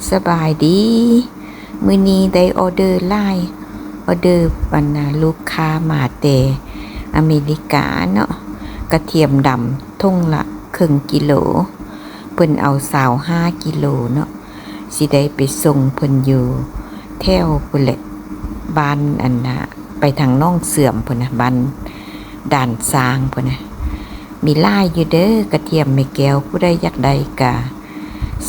ສະບາຍດີ. ມື້ນີ້ໄດ້ອໍເດີຫຼາຍ, ອໍເດີອັນນ່າ ລູກຄ້າມາແຕ່ອາເມລິກາເນາະ, ກະທຽມດຳຖົງລະເຄິ່ງກິໂລ, ເພິ່ນເອົາຊາວຫ້າກິໂລເນາະ, ຊິໄດ້ໄປສົ່ງເພິ່ນຢູ່ແຖວພຸ້ນແຫຼະ, ບ້ານອັນນ່າ ໄປທາງໜອງເສື່ອມພຸ້ນນະ, ບ້ານດ່ານຊ້າງພຸ້ນນະ. ມີຫຼາຍຢູ່ເດີ ກະທຽມແມ່ແກ້ວ, ຜູ້ໃດຢາກໄດ້ກະ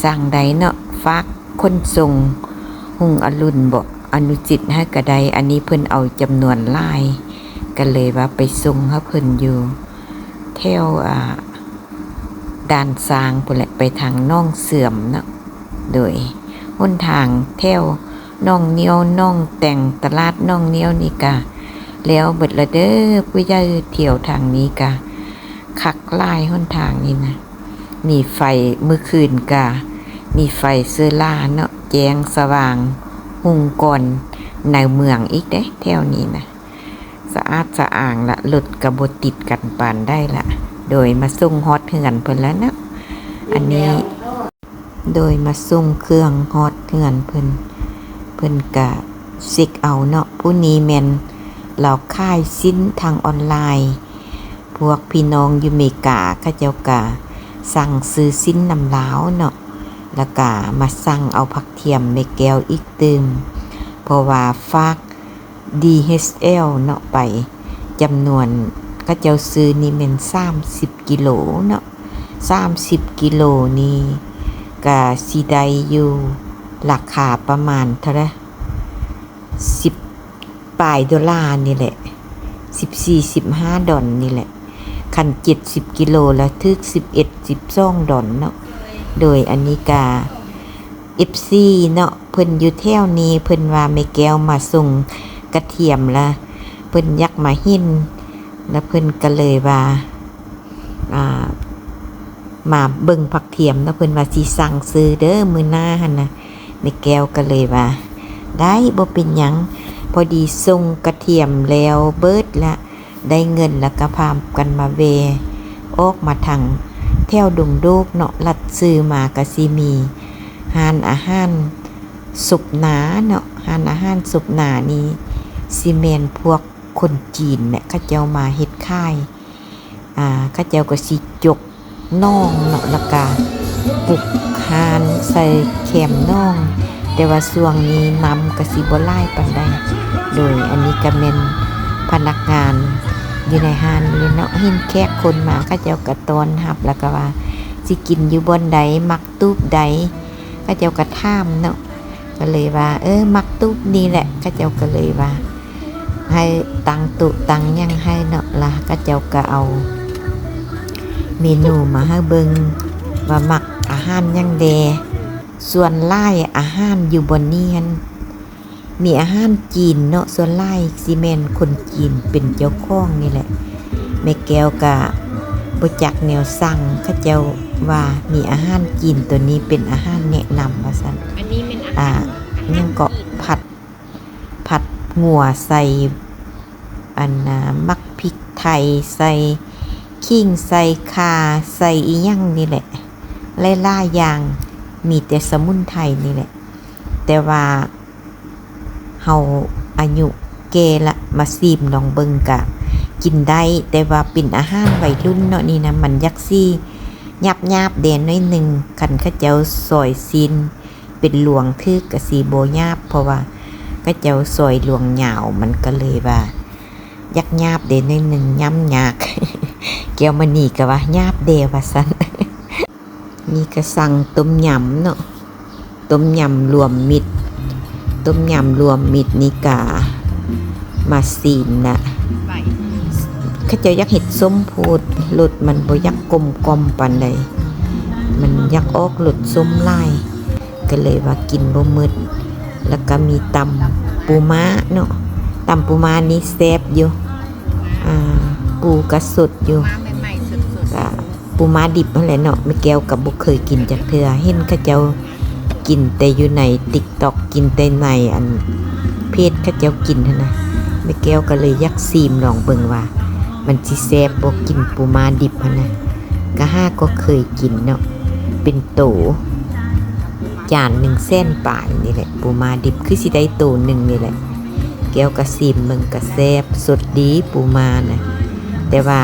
ສັ່ງໄດ້ເນາະ. ຝາກຂົນສົ່ງຮຸ່ງອະລຸນບໍ ອະນຸຈິດໃຫ້ກະໄດ້, ອັນນີ້ເພິ່ນເອົາຈຳນວນຫຼາຍ ກະເລີຍວ່າໄປສົ່ງໃຫ້ເພິ່ນຢູ່ແຖວ ອ່າ ດ່ານຊ້າງພຸ້ນແຫຼະ, ໄປທາງໜອງເສື່ອມເນາະ. ໂດຍຫົນທາງແຖວໜອງງຽວ, ໜອງແຕ່ງ, ຕະຫຼາດໜອງງຽວນີ້ກະແລ້ວເບິດລະເດີ. ຜູ້ໃຫຍ່ທ່ຽວທາງນີ້ກະຄັກຫຼາຍ, ຫົນທາງນີ້ນະ ມີໄຟ, ມື້ຄືນກະມີໄຟໂຊລາເນາະ, ແຈ້ງສະຫວ່າງຮຸ່ງກ່ອນໃນເມືອງອີກເດ້ ແຖວນີ້ນະ. ສະອາດສະອາງລະ, ລົດກະບໍ່ຕິດກັນປານໃດລະ. ໂດຍມາສົ່ງຮອດເຮືອນເພິ່ນລະເນາະ ອັນນີ້. ໂດຍມາສົ່ງເຄື່ອງຮອດເຮືອນເພິ່ນ, ເພິ່ນກະເຊັກເອົາເນາະ. ຜູ້ນີ້ແມ່ນລາວຂາຍສິ້ນທາງອອນລາຍ, ພວກພີ່ນ້ອງຢູ່ເມກາເຂົາເຈົ້າກະສັ່ງຊື້ສິ້ນນຳລາວເນາະ, ລະກະມາສັ່ງເອົາຜັກທຽມແມ່ແກ້ວອີກຕື່ມ, ເພາະວ່າຝາກ ດີເອັດແອລເນາະ ໄປ, ຈຳນວນເຂົາເຈົ້າຊື້ນີ້ແມ່ນສາມສິບກິໂລເນາະ, ສາມສິບກິໂລນີ້ກະຊິໄດ້ຢູ່ລາຄາປະມານເທົ່າໃດ ສິບປາຍໂດລານີ້ແຫຼະ, ສິບສີ່ ສິບຫ້າດອນນີ້ແຫຼະ, ຄັນເຈັດສິບກິໂລລະຖືກສິບເອັດ ສິບສອງດອນເນາະ. ໂດຍອັນນີ້ກະ ເອັຟຊີເນາະ ເພິ່ນຢູ່ແຖວນີ້ ເພິ່ນວ່າແມ່ແກ້ວມາສົ່ງກະທຽມລະ ເພິ່ນຢາກມາເຫັນ ລະເພິ່ນກະເລີຍວ່າ ອ່າ ມາເບິ່ງຜັກທຽມເນາະ, ເພິ່ນວ່າຊິສັ່ງຊື້ເດີມື້ໜ້າຫັ້ນນະ. ແມ່ແກ້ວກະເລີຍວ່າ ໄດ້ ບໍ່ເປັນຫຍັງ, ພໍດີສົ່ງກະທຽມແລ້ວເບິດລະ ໄດ້ເງິນລະກະພາກັນມາແວ່ ອອກມາທາງແຖວດົງໂດກເນາະ, ລັດຊື່ມາກະຊິມີຮ້ານອາຫານສົບໜາເນາະ, ຮ້ານອາຫານສົບໜານີ້ຊິແມ່ນພວກຄົນຈີນແຫຼະ ເຂົາເຈົ້າມາເຮັດຂາຍ, ອ່າ ເຂົາເຈົ້າກະຊິຈົກ ໜອງເນາະ ລະກະປຸກຮ້ານໃສ່ແຄມໜອງ, ແຕ່ວ່າຊ່ວງນີ້ນ້ຳກະຊິບໍ່ຫຼາຍປານໃດ. ໂດຍອັນນີ້ກະແມ່ນພະນັກງານຢູ່ໃນຮ້ານນີ້ເນາະ, ເຫັນແຂກຄົນມາ ເຂົາເຈົ້າກະຕ້ອນຮັບ ລະກະວ່າຊິກິນຢູ່ບ່ອນໃດ ມັກຕູບໃດ ເຂົາເຈົ້າກະຖາມເນາະ. ກະເລີຍວ່າ ເອີ ມັກຕູບນີ້ແຫຼະ, ເຂົາເຈົ້າກະເລີຍວ່າໃຫ້ຕັ້ງໂຕະຕັ້ງຫຍັງໃຫ້ເນາະ, ລະເຂົາເຈົ້າກະເອົາເມນູມາໃຫ້ເບິ່ງວ່າມັກອາຫານຫຍັງແດ່. ສ່ວນຫຼາຍອາຫານຢູ່ບ່ອນນີ້ຫັ້ນມີອາຫານຈີນເນາະ, ສ່ວນຫຼາຍຊິແມ່ນຄົນຈີນເປັນເຈົ້າຂອງນີ້ແຫຼະ. ແມ່ແກ້ວກະບໍ່ຈັກແນວສັ່ງ, ເຂົາເຈົ້າວ່າມີອາຫານຈີນ ໂຕນີ້ເປັນອາຫານແນະນຳວ່າຊັ້ນ. ອັນນີ້ແມ່ນອາຫານ ອ່າ ຫຍັງເກາະ ຜັດ ຜັດງົວໃສ່ ອັນນ່າ ໝາກພິກໄທ ໃສ່ຂີງ ໃສ່ຂ່າ ໃສ່ອີ່ຫຍັງນີ້ແຫຼະ ຫຼາຍໆຢ່າງ, ມີແຕ່ສະໝຸນໄພນີ້ແຫຼະ. ແຕ່ວ່າ ເຮົາອາຍຸແກ່ລະ ມາຊີມລອງເບິ່ງກະກິນໄດ້, ແຕ່ວ່າເປັນອາຫານໄວລຸ້ນເນາະ ນີ້ນະ, ມັນຢາກຊິຫຍາບໆແດ່ໜ້ອຍໜຶ່ງ. ຄັນເຂົາເຈົ້າຊອຍຊີ້ນເປັນລວງຖືກກະຊິບໍ່ຫຍາບ, ເພາະວ່າເຂົາເຈົ້າຊອຍລວງຍາວ, ມັນກະເລີຍວ່າຢາກຫຍາບແດ່ໜ້ອຍໜຶ່ງ, ຫຍ້ຳຍາກ. ແກ້ວມະນີກະວ່າ ຫຍາບແດ່ ວ່າຊັ້ນ. ນີ້ກະສັ່ງຕົ້ມຍຳເນາະ, ຕົ້ມຍຳລວມມິດ, ຕົ້ມຍຳລວມມິດນີ້ກະມາຊີມນະ. ເຂົາເຈົ້າຢາກເຮັດສົ້ມໂພດ, ລົດມັນບໍ່ຢາກກົມກ່ອມປານໃດ, ມັນຢາກອອກລົດສົ້ມຫຼາຍ, ກະເລີຍວ່າກິນບໍ່ໝົດ. ລະກະມີຕຳປູມ້າເນາະ, ຕຳປູມ້ານີ້ແຊບຢູ່, ອ່າ ປູກະສົດຢູ່, ກະ ປູມ້າດິບຫັ້ນແຫຼະເນາະ, ແມ່ແກ້ວກະບໍ່ເຄີຍກິນຈັກເທື່ອ, ເຫັນເຂົາເຈົ້າກິນແຕ່ຢູ່ໃນຕິກຕັອກ, ກິນແຕ່ໃນອັນເພຈເຂົາເຈົ້າກິນຫັ້ນນະ. ແມ່ແກ້ວກະເລີຍຢາກຊີມລອງເບິ່ງວ່າມັນຊິແຊບບໍ່, ກິນປູມ້າດິບຫັ້ນນະ, ກະຫາກໍເຄີຍກິນເນາະ ເປັນໂຕ. ຈານໜຶ່ງແສນປາຍນີ້ແຫຼະ ປູມ້າດິບ ຄືຊິໄດ້ໂຕໜຶ່ງນີ້ແຫຼະ. ແກ້ວກໍຊີມເບິ່ງ ກໍແຊບ ສົດດີປູມ້ານະ ແຕ່ວ່າ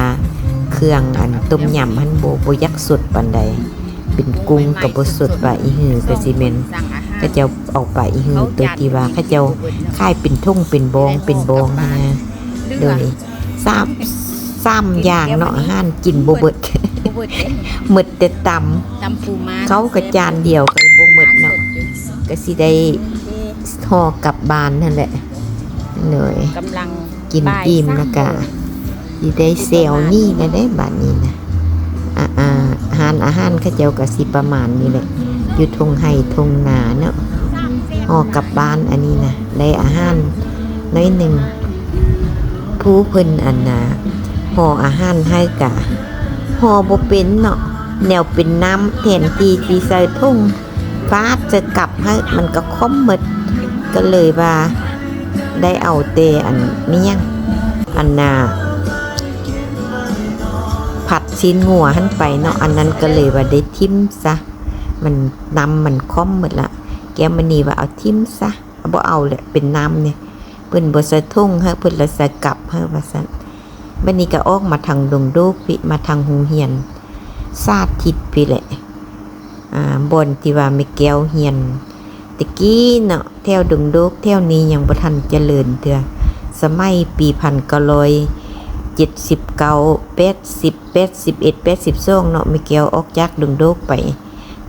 ເຄື່ອງອັນຕົ້ມຍຳຫັ້ນບໍ່ ບໍ່ຢາກສົດປານໃດ. ເປັນກຸ້ງກໍບໍ່ສົດ ປາອີຫືກໍຊິແມ່ນ ເຂົາເຈົ້າເອົາປາອີຫືໂຕທີ່ວ່າເຂົາເຈົ້າຂາຍເປັນຖົງເປັນບອງເປັນບອງຫັ້ນນະ. ໂດຍ ສາມ ສາມຢ່າງເນາະ ອາຫານກິນບໍ່ເບິດ ໝົດແຕ່ຕຳ ຕຳປູມ້າ ເຂົ້າກໍຈານດຽວກໍບໍ່ໝົດເນາະ ກໍຊິໄດ້ຫໍ່ກັບບ້ານຫັ້ນແຫຼະ. ໂດຍ ກຳລັງກິນອີ່ມແລ້ວກະຊິໄດ້ແຊວໜີແລ້ວເດ້ບາດນີ້ນະ. ອາ ອາ ຮ້ານອາຫານເຂົາເຈົ້າກໍຊິປະມານນີ້ແຫຼະ ຢູ່ທົ່ງໄຮ່ທົ່ງນາເນາະ ຫໍ່ກັບບ້ານ. ອັນນີ້ນະ ໄດ້ອາຫານໜ້ອຍໜຶ່ງ ຜູ້ເພິ່ນອັນນ່າຫໍ່ອາຫານໃຫ້ກະຫໍ່ບໍ່ເປັນເນາະ ແນວເປັນນ້ຳ ແທນທີ່ຊິໃສ່ຖົງ ຟາດໃສ່ກັບໃຫ້ ມັນກໍຂົມໝົດ ກໍເລີຍວ່າໄດ້ເອົາແຕ່ອັນ ມີຫຍັງ ອັນນ່າ ຜັດຊີ້ນງົວຫັ້ນໄປເນາະ ອັນນັ້ນກໍເລີຍວ່າໄດ້ຖິ້ມຊະ ມັນ ນ້ຳມັນຂົມໝົດລະ. ແກ້ວມະນີວ່າເອົາຖິ້ມຊະ ບໍ່ເອົາແຫຼະ ເປັນນ້ຳນີ້ ເພິ່ນບໍ່ໃສ່ຖົງໃຫ້ ເພິ່ນລະໃສ່ກັບໃຫ້ວ່າຊັ້ນ. ບັດນີ້ກໍອອກມາທາງດົງໂດກພີ້ ມາທາງໂຮງຮຽນສາທິດພີ້ແຫຼະ ອ່າ ບ່ອນທີ່ວ່າແມ່ແກ້ວຮຽນແຕ່ກີ້ເນາະ ແຖວດົງໂດກແຖວນີ້ຍັງບໍ່ທັນຈະເລີນເທື່ອ. ສະໄໝປີພັນເກົ້າຮ້ອຍເຈັດສິບເກົ້າ ແປດສິບ ແປດສິບເອັດ ແປດສິບສອງເນາະ ແມ່ແກ້ວອອກຈາກດົງໂດກໄປ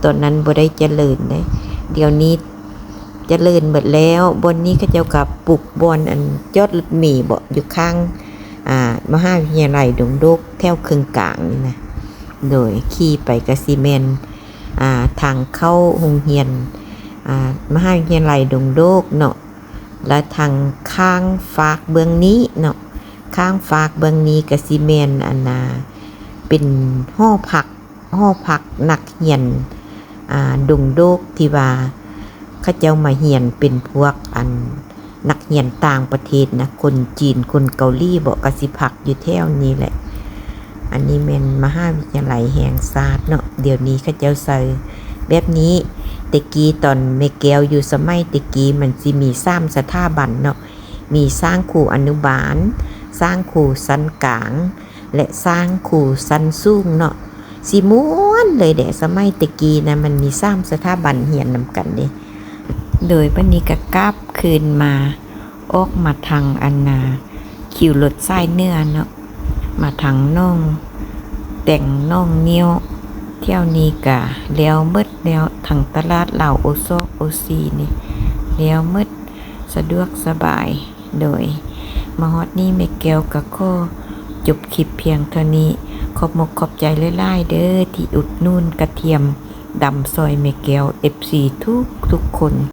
ຕອນນັ້ນບໍ່ໄດ້ຈະເລີນເດ້. ດຽວນີ້ ຈະເລີນໝົດແລ້ວ. ບ່ອນນີ້ເຂົາເຈົ້າກໍປຸກບ່ອນອັນຈອດລົດເມບໍ ຢູ່ຂ້າງ ອ່າ ມະຫາວິທະຍາໄລດົງໂດກ ແຖວເຄິ່ງກາງນີ້ນະ. ໂດຍ ຂີ່ໄປກໍຊິແມ່ນ ອ່າ ທາງເຂົ້າໂຮງຮຽນ ອ່າ ມະຫາວິທະຍາໄລດົງໂດກເນາະ ແລະ ທາງຂ້າງຟາກເບື້ອງນີ້ເນາະ ຂ້າງຟາກເບື້ອງນີ້ກໍຊິແມ່ນ ອັນນ່າ ເປັນຫໍພັກ ຫໍພັກນັກຮຽນ ອ່າ ດົງໂດກ ທີ່ວ່າເຂົາເຈົ້າມາຮຽນເປັນພວກ ອັນ ນັກຮຽນຕ່າງປະເທດນະ ຄົນຈີນ ຄົນເກົາຫຼີບໍ ກໍຊິພັກຢູ່ແຖວນີ້ແຫຼະ. ອັນນີ້ແມ່ນມະຫາວິທະຍາໄລແຫ່ງຊາດເນາະ ດຽວນີ້ເຂົາເຈົ້າໃສ່ແບບນີ້. ແຕ່ກີ້ຕອນແມ່ແກ້ວຢູ່ສະໄໝແຕ່ກີ້ ມັນຊິມີສາມສະຖາບັນເນາະ ມີສ້າງຄູອະນຸບານ, ສ້າງຄູຊັ້ນກາງ ແລະ ສ້າງຄູຊັ້ນສູງເນາະ ຊິມ່ວນເລີຍເດ້. ສະໄໝແຕ່ກີ້ນະ ມັນມີສາມສະຖາບັນຮຽນນຳກັນເດ້. ໂດຍບັດນີ້ກໍກັບຄືນມາ ອອກມາທາງອັນນາ ຄິວລົດສາຍເໜືອເນາະ ມາທາງໜອງແຕ່ງ ໜອງງຽວ ແຖວນີ້ກະແລ້ວໝົດແລ້ວ ທັງຕະຫຼາດລາວໂອຊອກໂອຊີນີ້ແລ້ວໝົດ ສະດວກສະບາຍ. ໂດຍມາຮອດນີ້ແມ່ແກ້ວກໍຂໍຈົບຄລິບພຽງເທົ່ານີ້. ຂອບມົກຂອບໃຈຫຼາຍໆເດີ້ ທີ່ອຸດໜູນກະທຽມດຳຊ່ອຍແມ່ແກ້ວ ເອັຟຊີ ທຸກໆຄົນ.